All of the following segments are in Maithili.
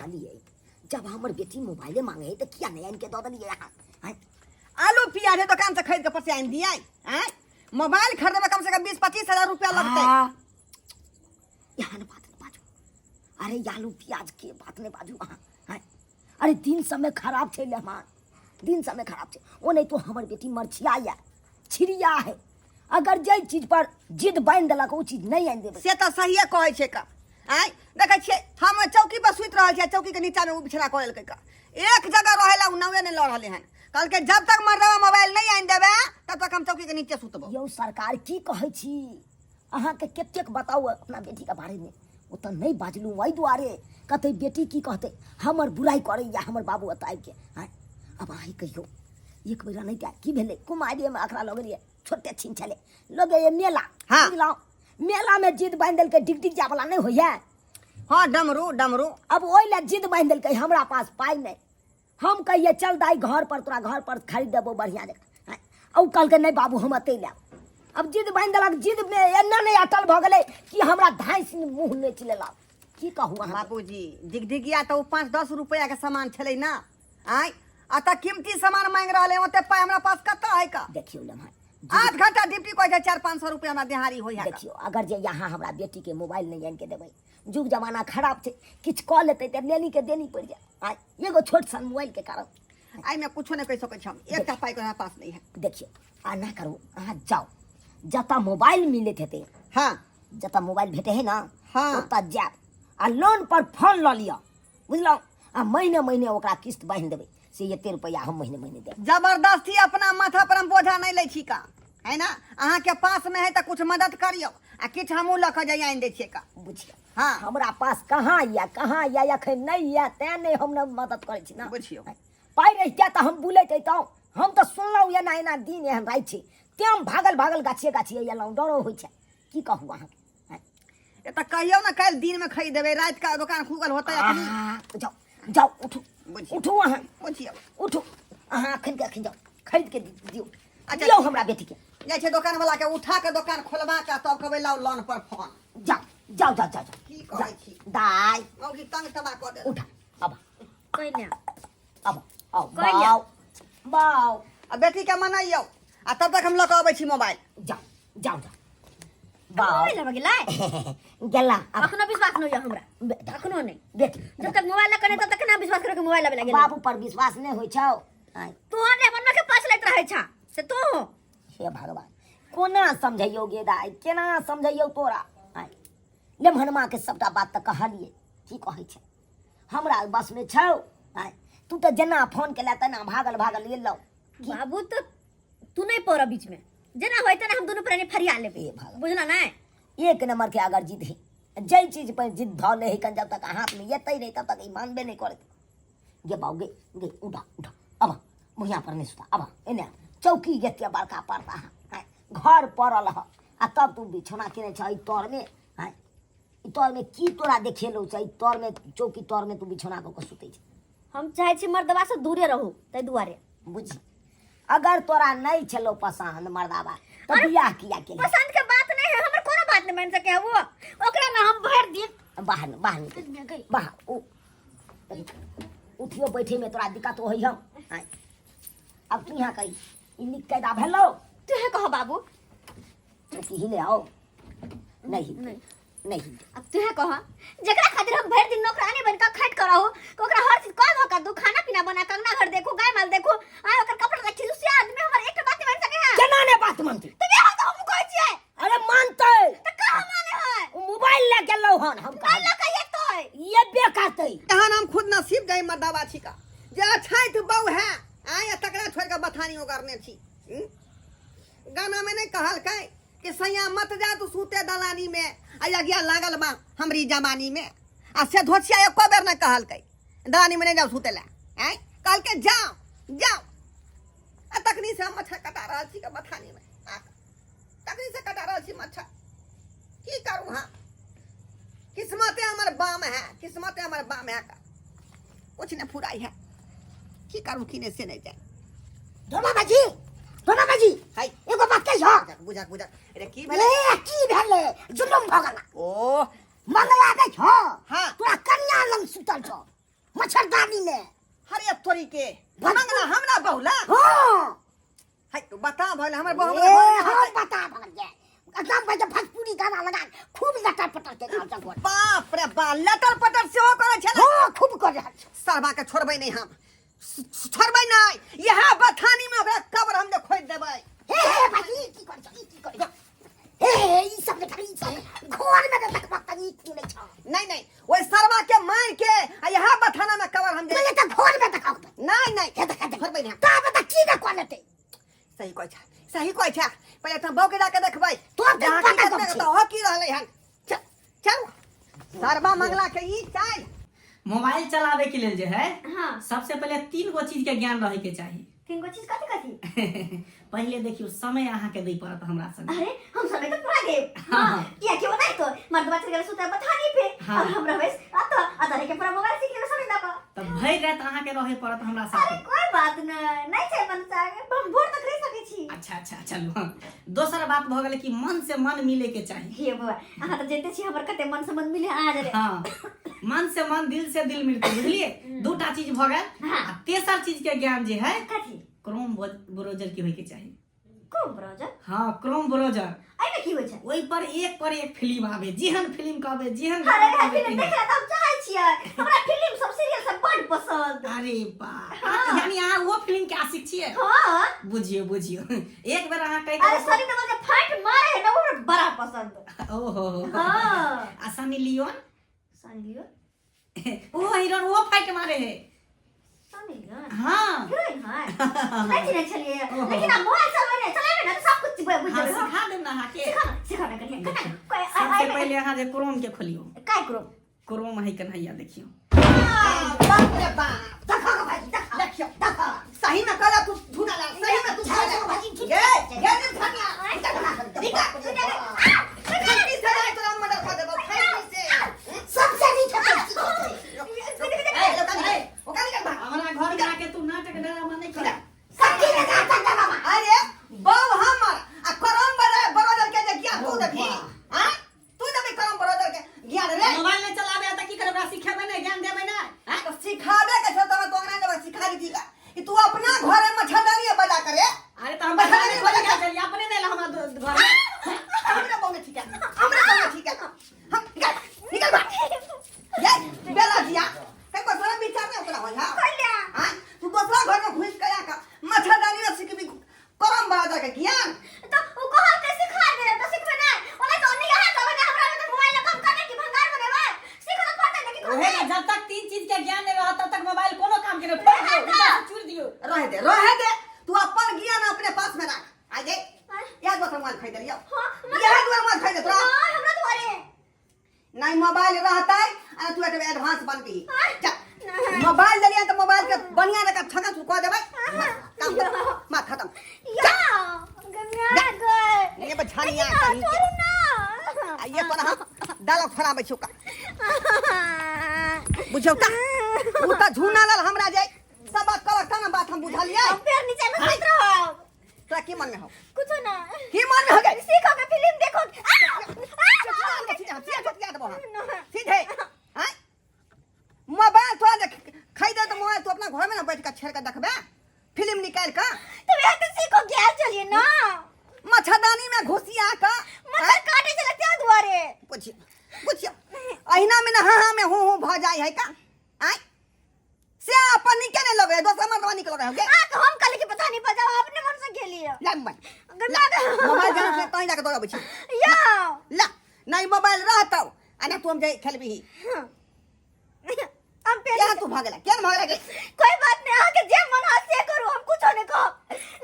कहलियै जब हमर बेटी मोबाइले मांगे है तऽ किया नहि आनि के दऽ देलियै अहाँ आँय? आलू प्याज है दुकान से खरीद के पर से आनि दियै आँय मोबाइल खरीदबै कम से कम 20-25 हजार रुपया लगतै। आ, एहन बात नहि बाजू। अरे, आलू प्याज के बात नहि बाजू अहाँ, आँय? अरे, दिन समय खराब छै लेमान, दिन समय खराब छै। ओ नहि तो हमर बेटी मरछिया यऽ, छिड़िया है। अगर जाहि चीज पर जिद बान्हि देलक, ओ चीज नहि आनि देबै। से तऽ सहिए कहै छै का। आँय, देखै छियै, हम चौकी पर सुति रहल छियै, चौकी के नीचा में ओ बिछड़ा कऽ लेलकै का। एक जगह रहै ला ओ नावे नहि लऽ रहलै हन। कहलकै, जब तक मर्दवा मोबाइल नहि आनि देबै, तब तक हम चौकी के नीचे सुतबो। यौ सरकार, की कहै छी अहाँके, कतेक बताउ अपना बेटीके बारेमे। ओ तऽ नहि बाजलहुँ एहि दुआरे, कतै बेटी की कहतै, हमर बुराइ करैया हमर बाबू एतऽ आबिके। आँय, आब अहीं कहियौ, एक बेर नहि की भेलै, कुमारिएमे अकरा लऽ गेलियै, छोटे छिन छलै, लऽ गेलियै मेला। बुझलहुँ, मेलामे जिद बान्हि देलकै, डिग डिग जावला नहि होइया? हँ, डमरू डमरू। अब ओहि लए जिद बान्हि देलकै, हमरा पास पाइ नहि। हम कहिए, चल दाइ घर पर, तोरा घर पर खरीद देबो बढ़िया जकाँ। आँय, आ ओ कहलकै, नहि बाबू, हम एतै लेब। अब जिद बान्हि देलक, जिद मे एना नहि अटल भऽ गेलै कि हमरा धाँसि मुँह नोचि लेलक। की कहू अहाँ। बाबूजी, डिगडिगिया तऽ ओ 5-10 रुपया के सामान छलै ना। आँय, आ तऽ कीमती सामान मांगि रहल है, ओते पाइ हमरा पास कतऽ है का? देखियौ लम्हा। 8 घंटा ड्यूटी करै छै, 400-500 रुपया हमरा दिहाड़ी होइ है। देखियौ, अगर जे यहाँ हमरा बेटीके मोबाइल नहि आनि के देबै, जुग जमाना खराब छै, किछु कऽ लेतै तऽ लेनी के देनी पड़ि जायत। आँय, एगो छोट सन मोबाइल के कारण। एहिमे कुछो नहि कहि सकै छी हम, एकटा पाइ के हमरा पास नहीं है। देखियौ, आ ना करू, अहाँ जाउ जतऽ मोबाइल मिलैत हेतै। जतऽ मोबाइल भेटै है ना, ओतऽ जायब आ लोन पर फोन लऽ लिअ, बुझलहुँ? आ महीने महीने ओकरा किस्त बान्हि देबै, से एते रुपैआ हम महीने महीने देब। जबरदस्ती अपना माथा पर हम बोझा नहीं लै छी का, है ना? अहाँ के पास में है तऽ कुछ मदद करियौ आ किछु हमहूँ लऽ कऽ जाइए आनि दै छियै का। बुझियौ। हाँ। हमरा पास कहाँ यऽ, कहाँ यऽ? एखन नहि यऽ, तें नहि हम ने मदद करै छी ने। बुझियौ। पाइ रहिते तऽ हम बुलैत अइतहुँ। हम तऽ सुनलहुँ एना एना दिन एहन राति छै, तें हम भागल भागल गाछिए गाछिए एलहुँ। डरो होइ छै, की कहू अहाँके, आँय? ए तऽ कहियौ ने, काल्हि दिन में खरीद देबै, राति का दुकान खुगल होतै अखनी? आ, जाउ जाउ, उठू। बुझियौ। उठू अहाँ। बुझियौ। उठू अहाँ, अखन के अखन जाउ, खरीद के दियौ। अच्छा। दियौ हमरा बेटीके। जाइ छै दोकान वाला के उठा के दोकान खोलबा के, तब कहबै लाउ लोन पर फोन। जाउ जाउ जाउ जाउ जाउ। की कहै छी? दाइ। मौगी तंग तबाह कऽ देल। उठा अब। कहिया? अब आओ। कहिया? बाउ बाउ। आ बेटी के मनैयौ, आ तब तक हम लऽ कऽ अबै छी मोबाइल। जाउ जाउ जाउ बाउ। मोबाइल लेबऽ गेलै? गेला अब। अखनो विश्वास नहीं होइया हमरा, अखनो नहीं। बेटी। जब तक मोबाइल लऽ के नहीं, तब तक केना विश्वास करे के मोबाइल लेबे गेलै? बाबू पर विश्वास नहि होइ छौ, आँय? तू रे मनमे के पास लैत रहै छा से तू। हे भगवान, कोना समझैयौ गे दाइ, केना समझैयौ तोरा, आँय? लेमहनमा के सबटा बात तऽ कहलियै, की कहै छै, हमरा बसमे छौ, आँय? तू तऽ जेना फोन केला तेना भागल भागल एलौ। बाबू, तो तू नहीं पड़ बीच में, जेना होय तेना हम दुनू प्राणी फरिया लेबै। हे भगवान। बुझला नहीं? एक नंबर के अगर जिद है, जै चीज पर जिद धऽ ले है कन, जब तक हाथ में एतै नहीं तब तक ई मानबे नहीं करत। गे बाबू, गे गे, उठा उठा, अब भुइयाँ पर नहीं सुता, अब एने आ। चौकी एते बड़का पड़ता है, आँय? घर पड़ल ह आ तब तू बिछौना केने छ ई तर में, आँय? ई तर में की तोरा देखेलौ छै? ई तर में, चौकी तर में तू बिछौना कऽ के सुतै छै। हम चाहे छी मर्दवा से दूरे रहू, ताहि दुआरे। बुझी, अगर तोरा नहीं छलो पसंद मर्दाबा तऽ बियाह किया केलही? पसंद के बात नहीं है, हमर कोनो बात नहीं मान सके है वो। ओकरा ला हम भरि दिन बाहर बाहर निकल बाहर। ओ उठियो बैठे में तोरा दिक्कत होइ हम, आँय? अब तू यहाँ कही, ई नीक कायदा भेलौ? तू है कहो बाबू। चौकी हिले आओ नहीं? नहीं। नहीं। अब तू है कह, जेकरा खातिर हम भरि दिन नौकरानी बन के खट कर रहू, ओकरा हर चीज कह धो कर दू, खाना पीना बना, कंगना घर देखू, गाय माल देखू, आ ओकर कपड़ा रखी, से आदमी हमर एक बात नहीं मान सके है? केना ने बात मानतै? तो ये हम तो हम कहै छियै। अरे, मानतै। त कहाँ माने है? ओ मोबाइल लए गेलौ हन, हम मोबाइल कहलियै। लऽ के एतै। ये बेकारतै। तहन हम खुद नसीब गई मर्दाबा छी का, जे अछैत बहू है आय, आ तकरा छोड़ के बथानी ओगरने छी, हम्म? गाना में नहीं कहलकै कि सैया मत जा तू सूते दलानी में, आ अगिया लागल बा हमरी जवानी में? आ से धोछिया एको बेर नहीं कहलकै दलानी में नहीं जाओ सूते ला, आय? कहलकै जाओ जाओ। आ तखनी से हम मच्छर कटा रहल छी के बथानी में, आ तखनी से कटा रहल छी मच्छर। की करू हम? किस्मते हमर बाम है, किस्मते हमर बाम है का, कुछ नहीं फुराई है। की करू, की नहीं से नहीं जाए। धोना बाजी, धोना बाजी। हाय। एगो बात कहियो। बुझक बुझक बुझक, अरे की भेलै? ए, की भेलै? जुलुम भऽ गेल। ओ। मंगला दै छौ। हाँ। तोरा कन्या लग सुतल छौ। मच्छरदानी में। हरे तोरी के मंगला हमरा बहुला। हाँ। है तू बता भले हमर बहु ए, हमरा हम बता भगल जे एकदम भाई भोजपुरी गाना लगा खूब लटर पटर के गाँव चल। बाप रे बा, लटर पटर सेहो करै छलै। हाँ, खूब कर रहल छै। सरबा के छोड़बै नहि हम, छोड़बै नहि। इएह बथानी में ओकरा कब्र हम जे खोदि देबै। हे हे भाई, ई की करै छौ, ई की करै छौ? हे हे, ई सब देखा, ई सब घर में देखबक त नीक नहि छौ। नहीं नहीं, ओहि सरवा के मार के आ इएह बथाना में कब्र हम जे पहिले त घर में देखाउ। नहीं नहीं, हे देखा देख। छोड़बै नहि हम। ताबे त की ने कऽ लेतै। सही कहै छै, सही कहै छै। पहिले तऽ बहू के जाके देखबै। तोर तऽ जहाँ पता की गप देखबै छै। तऽ हो की रहलै हन। चल चल, सरवा मंगला के ई चाल। मोबाइल चलावे के लेल जे है, हाँ। सबसे पहले 3 गो चीज के ज्ञान रहे के चाही। 3 गो चीज कथी कथी? पहले देखियो, समय अहाँ के दै पड़त हमरा संगे। अरे हम समय तो पूरा देब। हाँ। हाँ, किया कि ओनाही तो मर्दवा चल गेल सुते बथानी पे। हाँ। और हम रहबै अतऽ, अतऽ के पूरा मोबाइल सीख लेबै समय दऽ कऽ। तऽ भरि राति अहाँ के रहे पड़त हमरा अरे साथे। कोई बात नहीं, नहीं छै मन से, हम भोर तक रह सकै छी। अच्छा अच्छा चलू। हाँ, दोसर बात भऽ गेलै कि मन से मन मिले के चाही। हे बौआ, अहाँ तऽ जनिते छी हमर कते मन से मन मिले अहाँ जरे। हाँ, मन से मन, दिल से दिल मिलते, बुझलिए? दूटा चीज भऽ गेल। हाँ। आ तेसर चीज के ज्ञान जे है, कथी? क्रोम ब्राउजर की होय के चाही। Chrome browser? हाँ, क्रोम ब्राउजर। एहिमे की होइ छै? ओहि पर एक पर एक फिल्म आवे, जेहन फिल्म कहबे, जेहन अरे गाना अरे, कहबे फिल्म तेहन। देखला तऽ हम चाहै छियै, हमरा फिल्म सब सीरियल सब बड पसंद। अरे बाप, हाँ। यानी अहाँ वो फिल्म के आशिक छियै? हाँ। बुझियो बुझियो, एक बेर अहाँ कहि अरे देबै। सनी देओल जे फाइट मारे है ना, वो हमरा बड़ा पसंद। ओहो। हाँ। आ सनी लियोन? Sunny Leone? वो हीरोइन, वो फाइट मारे है। Sunny Leone? हाँ। हीरोइन है। नहीं चिन्है छलियै। ओहो। लेकिन आब मोबाइल चलबै ने, चलेबै ने तऽ सब कुछ बुझि हाँ, जेबै। सिखा देब ना अहाँ के। सिखा ना, सिखा ना कनिया, कनिया, कोई सबसे आइ- पहले अहाँ जे क्रोम के खोलियो। काय क्रोम? क्रोम है कन्हैया, देखियो। बाप रे बाप, देखा भाई, देखा। देखियो, देखा। सही में कहला तू झूठा लाल, सही में तू झूठा लाल। गे, गे रे धनिया। निकल, निकल। खैती से जाय तोरा मर्डर कऽ देबौ, खैती से। सबसे नीचे पैसी छै। ए, ओकरा निकल, ओकरा निकल बाहर। हमरा घर में आके तू नाटक ड्रामा नहीं कर। सबकी लगा तक बाबा। अरे बौ हमर आ करम बरोदर के जे ज्ञान तू देबही, आँय? तू देबही करम बरोदर के ज्ञान रे? मोबाइल नहीं चलावे आता की करब, सिखेबै नहीं, ज्ञान देबै नहीं, आँय? तऽ सिखाबे के छौ तब तो अंगना जब सिखा दी का कि तू अपना घर में मच्छरदानी बजा करे। अरे तो हम मच्छरदानी बता बजा नहीं कर। चलिए, अपने नहीं ला हमरा घर में। हमरा बहु ठीक है, हमरा बहु ठीक है। हम निकल, निकल बाहर। ये बेला जिया, कहीं दोसरा विचार नहीं ओकरा होय, हाँ? हाँ? तू दोसरा घर में घुस के आके मच्छरदानी में सिखबी करम बरादर के ज्ञान। तो उ कहल के सिखा दे, तो सिखबे नै। ओना तो ओनी यहाँ चलबै नै, हमरा में तो मोबाइल लऽ कम करबै कि भंगार बनेबै। सिखऽ तऽ पड़तै ने कि ओहे ना, जब तक 3 चीज के ज्ञान नहीं रहत तब तक मोबाइल कोनो काम के नहीं। फोड़ दियो, ऊपर से चूर दियो। रहे दे, रहे दे, तू अपन ज्ञान अपने पास में राख। आ जाए, यह दोसर मोबाइल खरीद लियो। हाँ, यह दोसर मोबाइल खरीद तोरा। नहीं, हमरा दुआरे। नहीं मोबाइल रहता है, आ तू एते एडवांस बनबी। हाँ। चल। नहीं। मोबाइल देलियै तऽ मोबाइल के बढ़िया जकाँ ठका कऽ देबै। काम खत्म, माँ खत्म। या, गंगा गए। ये बछानिया लेकिन ना, कहीं के। छोड़ू ना। आ ये तोरा हम डालक फराबै छौ का। बुझौ तऽ? उ तऽ झूना लाल हमरा जे सब बात कहलक तब ने बात हम बुझलियै। हम फेर नीचे में सुति रहब। तोरा की मन में हो? कुछो ना। की मन में हो गई? सीखो के फिल्म देखो। सीधे, आँय? मोबाइल तोरा जे खरीदे तऽ मोबाइल तू अपना घर में ना बैठ के छेड़ के देखबे फिल्म निकाल के। तो वह तो सीखो गया चलिए ना। मच्छरदानी में घुसिया के। मच्छर काटे चले त्या दुआरे। पूछियो, पूछियो। अहिना में ना हाँ हाँ में हूँ हूँ भ जाय है का? आँय? से अपन निके नहीं लगे, दोसर मर्दवा निक लगे होगे। आ तो हम कल के पता नहीं बजाओ अपने मन से खेलिए। ला मोबाइल। गंगा गए। मोबाइल जहाँ से तहीं जाके दौड़ाबै छी। या। ला, नहीं मोबाइल रहतौ, आ ना तू हम जाय खेलबही। हम पहले क्या तू भागला? क्या भागला गे? कोई बात नहीं, आके जे मन हा से करू, हम कुछ नहीं कहो,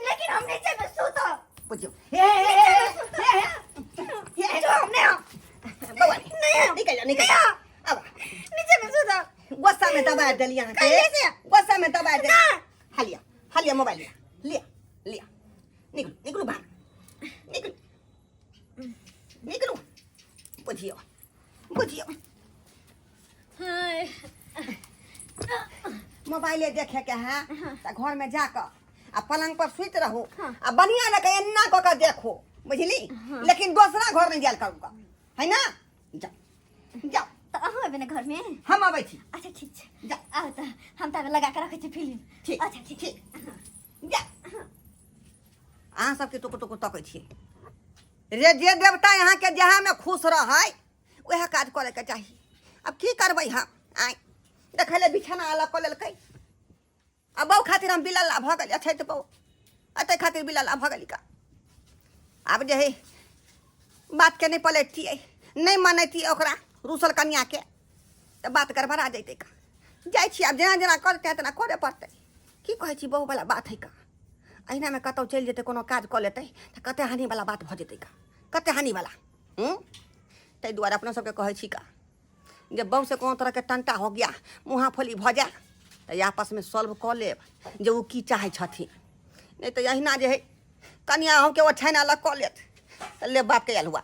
लेकिन हम नीचे में सुतो। बुझियो। हे, हे, हे, हे, हे, हे, हे, जो हम नहीं हो। बउआ, नहीं हो। निकल जा, निकल नहीं जा। हो। अब। नीचे में सुतो। गुस्सा में दबा देलियै अहाँके। कहिए से। गुस्सा में दबा देलियै। ना। हालिया, हालिया मोबाइल लिया, लिया, लिया। निकलू, निकलू बाहर। निकलू। निकलू। बुझियो, बुझियो। हाय। मोबाइले देखे के है तऽ घर में जाकऽ आ पलंग पर सुति रहू आ बढ़िया लगे एना कऽ के देखो, बुझली? लेकिन दोसरा घर नहीं जायल करू है ना। जाओ, जाओ। तऽ अहूँ एबै ने घर में? हम अबै छी। अच्छा ठीक छै। जाओ। आउ तऽ हम तऽ लगा के रखै छी फिल्म। ठीक। अच्छा, ठीक। ठीक, जा। अहाँ सबके टुकुर टुकुर तकै छियै रे। जे देवता अहाँके जहाँमे खुश रहै, उएह काज करैके चाही। आब की करबै हम? आँय, देखै लए बिछाना अलग कऽ लेलकै। आ बहु खातिर हम बिलल्ला भऽ गेली। अछैत बहु एतै खातिर बिलल्ला भऽ गेली का। आब जे हइ बातके नहि पलटतियै, नहि मनैतियै ओकरा रूसल कनियाके, तऽ बात गड़बड़ा जैतै का। जाइ छी आब, जेना जेना करतै तेना करऽ पड़तै। की कहै छी, बहुवला बात हइ का। अहिनामे कतहु चलि जेतै, कोनो काज कऽ लेतै, तऽ कते हानिवला बात भऽ जेतै का, कते हानिवला। हूँ, ताहि दुआरे अपना सबके कहै छी का जे बहुसँ कोनो तरहके टंटा हो गया, मुँहा फोली भऽ जाय, तऽ आपसमे सॉल्व कऽ लेब जे ओ की चाहै छथिन। नहि तऽ अहिना जे हइ कनिया अहूँके ओछाइन अलग कऽ लेत, तऽ ले बापके अलुआ।